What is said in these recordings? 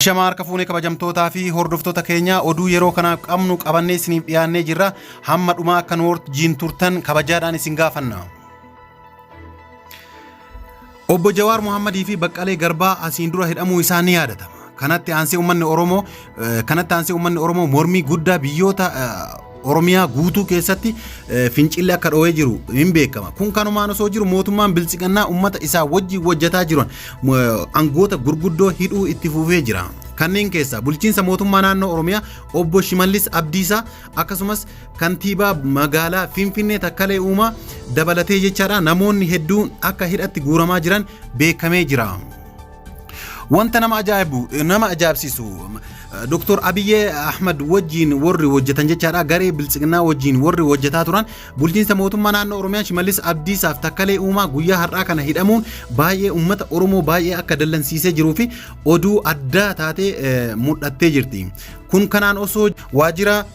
Ashamaa harka fuunee kabajamtootaa fi hordoftoota keenya, oduu yeroo kanaaf qabnu qabannee isiniif dhiyaannee jirra. Hamma dhumaa akka nu wajjin turtan kabajaadhaan isin gaafanna. Obbo Jawaar Mohammadii fi Baqqalee Garbaa asiin dura hidhamuu isaa ni yaadatama. Kanatti aansee uummanni Oromoo mormii guddaa biyyoota Oromiyaa guutuu keessatti fincilli akka dho'ee jiru hin beekama. Kun kanumaan osoo jiru mootummaan biltsiqannaa uummata isaa wajjin hojjetaa jiran angoota gurguddoo hidhuu itti fufee jira. Kanneen keessaa bulchiinsa mootummaa naannoo Oromiyaa obbo Shimallis Abdiisaa, akkasumas kantiibaa magaalaa Finfinnee Takkalee Uumaa dabalatee jechaadha, namoonni hedduun akka hidhatti guuramaa jiran beekamee jira. Wanta nama ajaa'ibu, nama ajaa'ibsiisu, Dr. Abiyyee Ahmad wajjin warri hojjetan jechaadha, garee biltsiginnaa wajjin warri hojjetaa turan bulchiinsa mootummaa naannoo Oromiyaa Shimallis Abdiisaaf Takkalee Uumaa guyyaa har'aa kana hidhamuun baay'ee uummata Oromoo baay'ee akka dallansiisee jiruu fi oduu addaa taatee mul'attee jirti. Kun kanaan osoo waajjira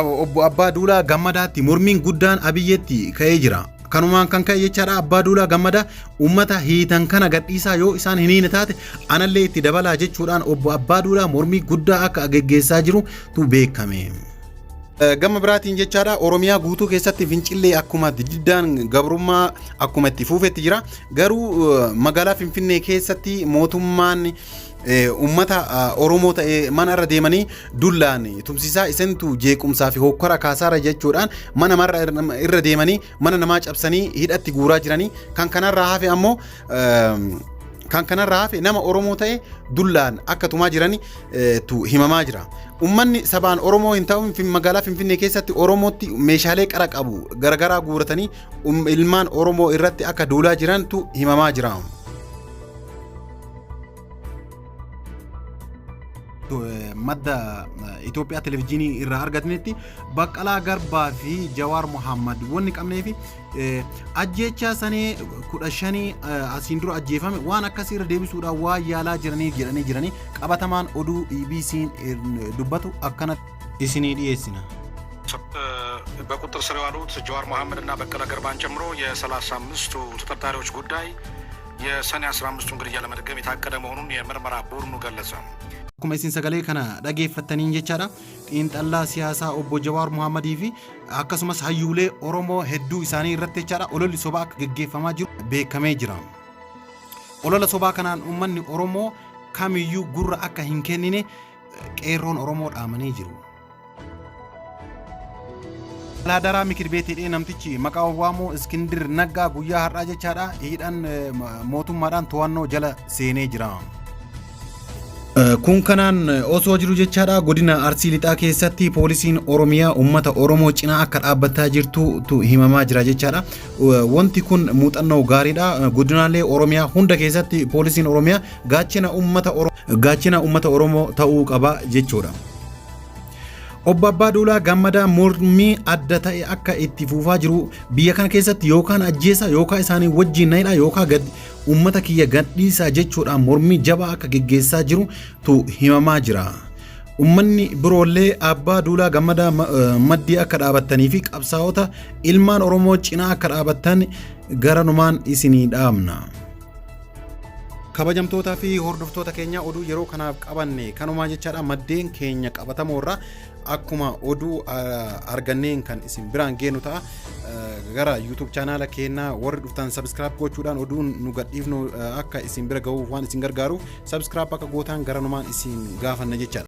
obbo Abbaa Duulaa Gammadaatti mormiin guddaan Abiyyeetti ka'ee jira. Kanumaan kan ka'e jechaadha, Abbaa Duulaa Gammadaa uummata hiitan kana gadhiisaa, yoo isaan hin hiine taate anallee itti dabalaa jechuudhaan obbo Abbaa Duulaa mormii guddaa akka geggeessaa jirutu beekame. Gama biraatiin jechaadha, Oromiyaa guutuu keessatti fincillee akkuma diddaan gabrummaa akkuma itti fuufetti jira. Garuu magaalaa Finfinnee keessatti mootummaan uummata Oromoo ta'e mana irra deemanii dullaan tumsisaa, isintu jeequmsaa fi hokkora kaasaara jechuudhaan mana marra irra deemanii mana namaa cabsanii hidhatti guuraa jiranii. Kan kanarraa hafe nama Oromoo ta'e dullaan akka tumaa jiran tu himamaa jira. Uummanni sabaan Oromoo hin ta'u magaalaa Finfinnee keessatti Oromootti meeshaalee qara qabu garagaraa guuratanii ilmaan Oromoo irratti akka duulaa jirantu himamaa jira. Madda Itoophiyaa Televezyiinii irraa argatnetti Baqqalaa Garbaa fi Jawaar Mohammad wanni qabnee fi ajjeechaa sanee 15 asiin dura ajjeefame waan akkasii irra deebisuudhaan waan yaalaa jiraniif jedhanii jiranii, qabatamaan oduu EBC'n dubbatu akkanatti isinii dhiyeessina. በቁጥጥር ስር የዋሉት ጀዋር መሐመድ እና በቀለ ገርባን ጨምሮ የ35ቱ ተጠርጣሪዎች ጉዳይ የሰኔ 15ቱን ግድያ ለመድገም የታቀደ መሆኑን የምርመራ ቡድኑ ገለጸ። Akkuma isin sagalee kana dhageeffattaniin jechaadha, xiinxallaa siyaasaa obbo Jawaar Mohammadii fi akkasumas hayyuulee Oromoo hedduu isaanii irratti jechaadha, ololli sobaa akka geggeeffamaa jiru beekamee jira. Olola sobaa kanaan uummanni Oromoo kamiyyuu gurra akka hin kennine qeerroon Oromoo dhaamanii jiru. Alaadaraa mikir beetiidhee namtichi maqaa waamuu Iskindir Naggaa guyyaa har'aa jechaadha, hidhaan mootummaadhaan to'annoo jala seenee jira. Kun kanaan osoo jiru jechaadha, godina Arsii Lixaa keessatti poolisiin Oromiyaa uummata Oromoo cinaa akka dhaabbataa jirtutu himamaa jira jechaadha. Wanti kun muuxannoo gaariidha. Godinaalee Oromiyaa hunda keessatti poolisiin Oromiyaa gaachana uummata Oromoo ta'uu qaba jechuudha. Obbo Abbaa Duulaa Gammadaa mormii adda ta'e akka itti fufaa jiru, biyya kana keessatti yookaan ajjeesa yookaan isaanii wajjin na'idha yookaan gad uummata kiyya gadhiisaa jechuudhaan mormii jabaa akka geggeessaa jirutu himamaa jira. Uummanni biroollee Abbaa Duulaa Gammadaa maddii akka dhaabattanii fi qabsaa'ota ilmaan Oromoo cinaa akka dhaabattan garanumaan isinii dhaamna. Kabajamtootaa fi hordoftoota keenya, oduu yeroo kanaaf qabanne kanumaa jechaadha. Maddeen keenya qabatamoo irraa akkuma oduu arganneen kan isin biraan geenu ta'a. Gara YouTube chaanaala keenyaa warri dhuftan subscribe gochuudhaan oduun nu gadhiifnu akka isin bira gahuuf waan isin gargaaruuf subscribe akka gootaan garanumaan isin gaafanna jechaadha.